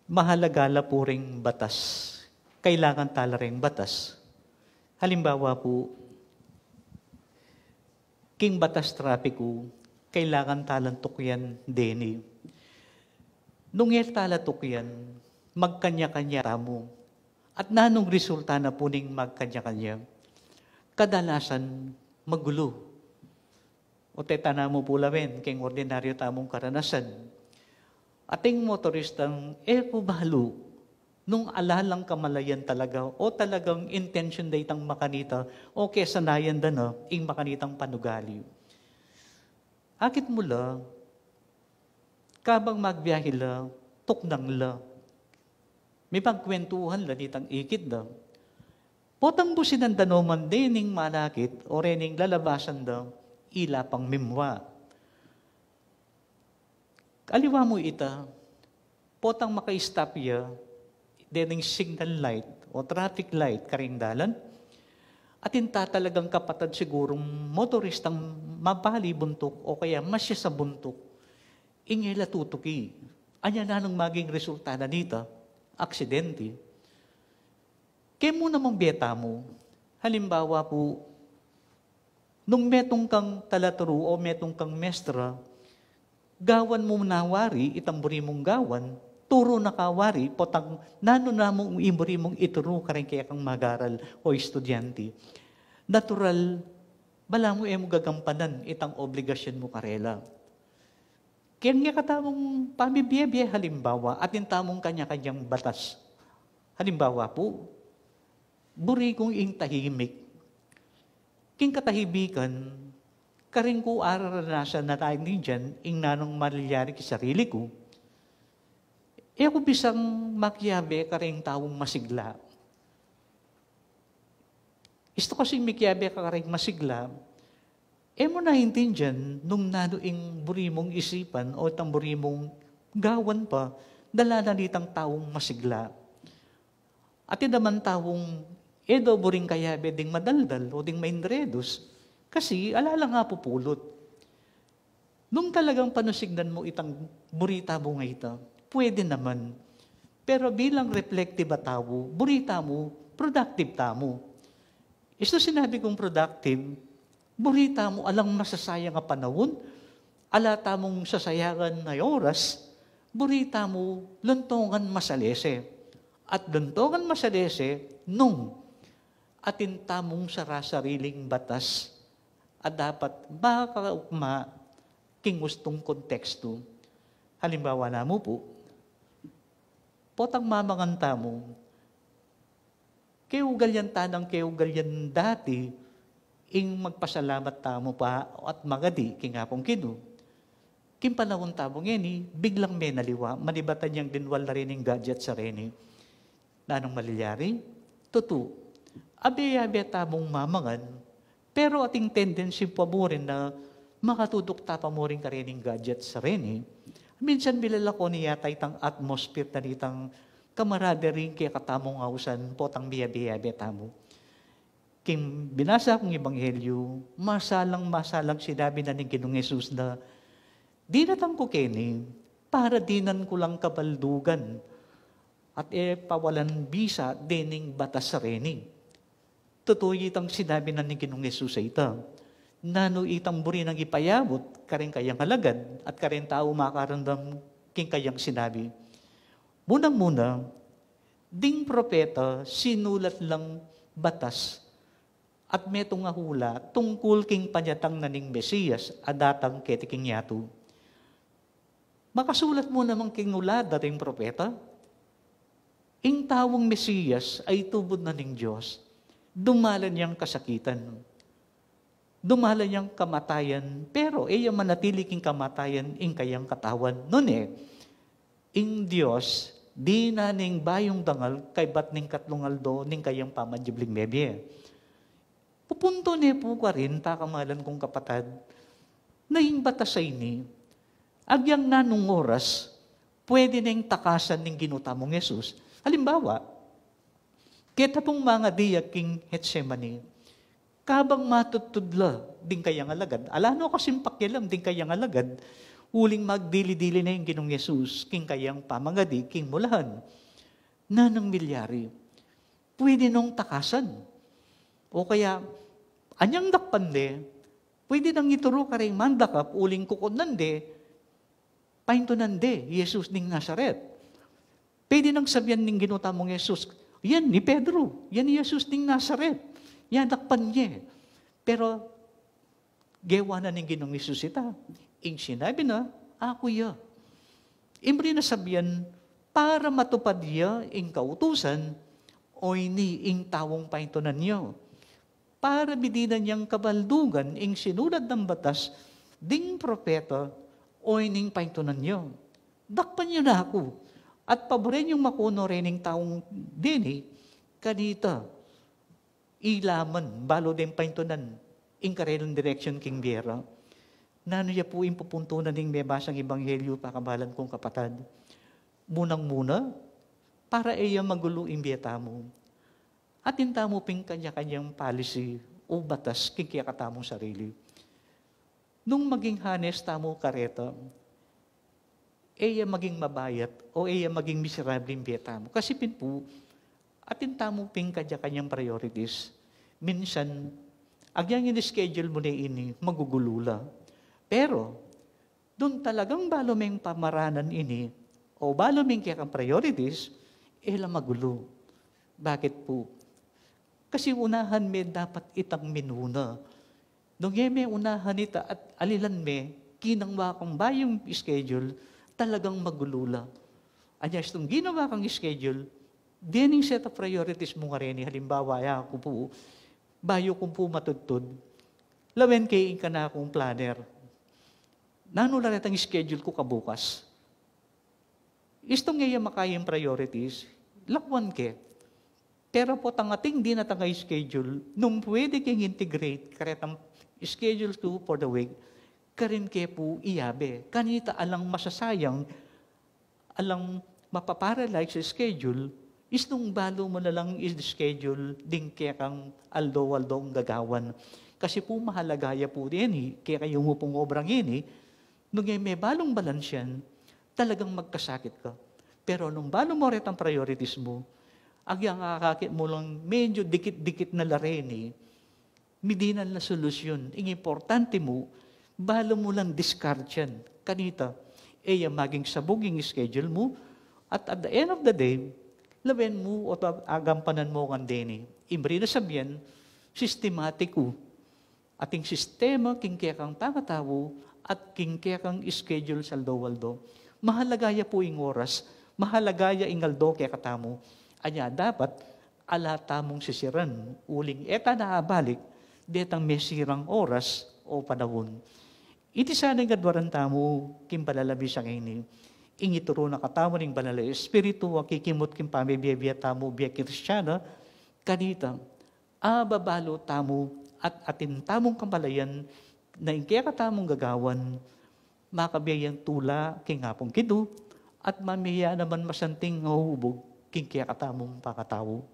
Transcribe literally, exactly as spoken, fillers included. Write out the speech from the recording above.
Mahalaga la pu ring batas. Kailangan tala ring batas. Halimbawa pu, king batas trapiku, kailangan talang tukyan deni. Nung e tala tukyan, magkanya-kanya tamu. At nanung resulta na pu ning magkanya-kanya? Kadalasan, magulu. O tetamu pu lawen, king ordinaryo tamung karanasan. Ating motoristang e pu balu, nung ala lang kamalayan talaga, o talagang intention da itang makanita, o kesanayan da na, ing makanitang panugali. Akit mu la, kabang magbiyahe la, tuknang la. Mipagkwentuhan la nitang ikit da. Potang businan da no man dening malakit, o rening lalabasan da, ila pang mimwa. Aliwa mu ita, potang maka-stop ya, dening signal light o traffic light karing dalan, atin ta talagang kapatad sigurung motoristang mabali buntuk o kaya masya sa buntuk, ing e la tutuki. Anya nanung maging resulta na nita? Aksidente. Kemu namang bie tamu, halimbawa pu, nung metung kang talaturu o metung kang mestra, gawan mu na wari itang buri mung gawan, turu na ka wari, potang nanu na mu ing buri mung ituru karing kekang mag-aral o estudyante. Natural, balamu e mu gagampanan itang obligasyun mu karela. Keng kekatamung pamibie-bie, halimbawa, atin tamung kanya-kanyang batas. Halimbawa pu, buri kung ing tahimik. King katahimikan, karin ku araranasan na tayo ni diyan, ing nanung malilyari ki sarili ku. E ku bisang makiabe karing taung masigla. Istu kasing mikiabe ka karing masigla, e mu naintindian nung nanu ing buri mung isipan o itang buri mung gawan pa, dala na nitang taung masigla. Atin naman taung e da buring kayabe ding madaldal o ding maindredus, kasi ala lang apupulut. Nung talagang panusignan mu itang buri tamu nga ita, pwede naman. Pero bilang reflective a tau, buri tamu, productive tamu. Istu sinabi kung productive, buri tamu alang masasayang a panaun, ala tamung sasayangan a oras, buri tamu luntungan masalese. At luntungan masalese nung atin tamung sarasariling batas a dapat makaukma king ustung kontekstu. Halimbawa na mu pu, potang mamangan tamu, keugalian ta nang keugalian dati ing magpasalamat tamu pa at magadi king Apung Ginu. King panaun tamu ngeni, biglang menaliwa, manibatan yang dinwal na rin ing gadget sa reni. Nanung malilyari? Tutu, abe-abe tamung mamangan, pero ating tendency pa mu rin na makatutuk ta pa mu rin karening gadget sa reni. Minsan milalako ne yata itang atmosphere na nitang kamaraderie king kekatamung ausan, potang miyabe-yabe tamu. King binasa kung ebanghelyu, masalang-masalang sinabi na ning Ginung Jesus na, "Dinatang ku keni para dinan ku lang kabaldugan at e pawalan bisa dening batas sa reni." Tutu itang sinabi na ning Ginung Jesus a ita. Nanu itang buri nang ipayabut karing kayang alagad at karing tau makarandam king kayang sinabi? Munang-muna, ding propeta sinulat lang batas at metung a hula tungkul king panyatang na ning Mesias a datang keti king yatu. Makasulat mu naman king hula da ring propeta, ing taung Mesias a itubud na ning Dios, dumalan yang kasakitan, dumalan yang kamatayan, pero e ya manatili king kamatayan ing kayang katawan. Nune, ing Dios dinan ne ing bayung dangal kaybat ning katlung aldo ning kayang pamanyubling mebie. Pupunto ne pu karin, pakamalan kung kapatad, na ing batas a ini, agyang nanung oras, pwede neng takasan ning Ginu tamung Jesus. Halimbawa, keta pung mangadi ya king Getsemani, kabang matudtud la ding kayang alagad, ala no kasing pakialam ding kayang alagad, Uling magdili-dili na ing Ginung Jesus king kayang pamangadi king mulahan. Nanung milyari, pwede nong takasan. O kaya, anyang dakpan de, pwede nang ituru karing mandakap uling kukutnan de, paintunan de, Jesus ning Nazaret. Pwede nang sabian ning Ginu tamung Jesus, "Yan ni Pedro, yan ni Jesus ning Nazaret. Yan, dakpan ye." Pero gewa na ning Ginung Jesus ita. Ing sinabi na, "Aku ya." Imri na sabian, para matupad ya ing kautusan, o ini ing taung paintunan ya. Para bidinan yang kabaldugan ing sinulat nang batas ding propeta, o ining paintunan ya. Dakpan yu na aku, at paburen yung makuno rening taung deni, kanita, ilaman, balu deng paintunan, ing karelang direksyon king bie ra. Nanu ya pu ing pupuntunan ning mebasang ebanghelyu, pakamalan kung kapatad? Munang-muna, para e ya magulu ing bie tamu. Atin tamu ping kanya-kanyang policy o batas king kekatamung sarili. Nung maging honest tamu kareta, e ya maging mabayat o e ya maging miserable ing bie tamu. Kasi pin pu, atin tamu ping kanya-kanyang priorities. Minsan, agyang ini-schedule mu ne ini, magugulu la. Pero, nung talagang balu meng pamaranan ini, o balu meng kekang priorities, e la magulu. Bakit pu? Kasi unahan me dapat itang minuna. Nung e me unahan ita at alilan me, kinang wa kang bayung schedule, talagang magulu la. Anya istung ginawa kang schedule, dening set of priorities mu ngareni, halimbawa, ya ku pu, bayu kung pu matudtud, lawen ke ing kanakung planner. Nanu la retang schedule ku kabukas? Istung e ya makayang priorities, lakwan ke. Pero potang atin ding atin a schedule, nung pwede keng integrate karetang schedule ku for the week, karin ke pu iyabe. Kanita alang masasayang, alang mapaparalyze sa schedule, istung balu mu na lang i-schedule ding kekang aldo-aldong gagawan. Kasi pu mahalaga ya pu deni, kekayu mu pung obra ngeni, nung e me balung balansyan, talagang magkasakit ka. Pero nung balu mu retang priorities mu, agyang akakit mu lang medyo dikit-dikit na la reni, midinan la solusyon. Ing importante mu, balu mu lang diskartyan. Kanita, e ya maging sabug ing schedule mu, at at the end of the day, lawen mu o ta-, agampanan mu ngan deni. Imri na sabian, sistematiku. Ating sistema king kekang pangatau at king kekang schedule sa aldo-aldo. Mahalaga ya pu ing oras, mahalaga ya ing aldo kekatamu. Anya dapat, ala tamung sisiran, uling e ta na abalik, detang mesirang oras o panaun. Iti sana ing adwanan tamu king panalamisa ngeni, ing ituru na katamu ning Banal a Espiritu, a kikimut king pamibie-bie tamu, bie Kristiana, kanita, ababalu tamu at atin tamung kamalayan na ing kekatamung gagawan, makabie yang tula king Apung Ginu, at mamie ya naman masanting a hubug king kekatamung pangatau.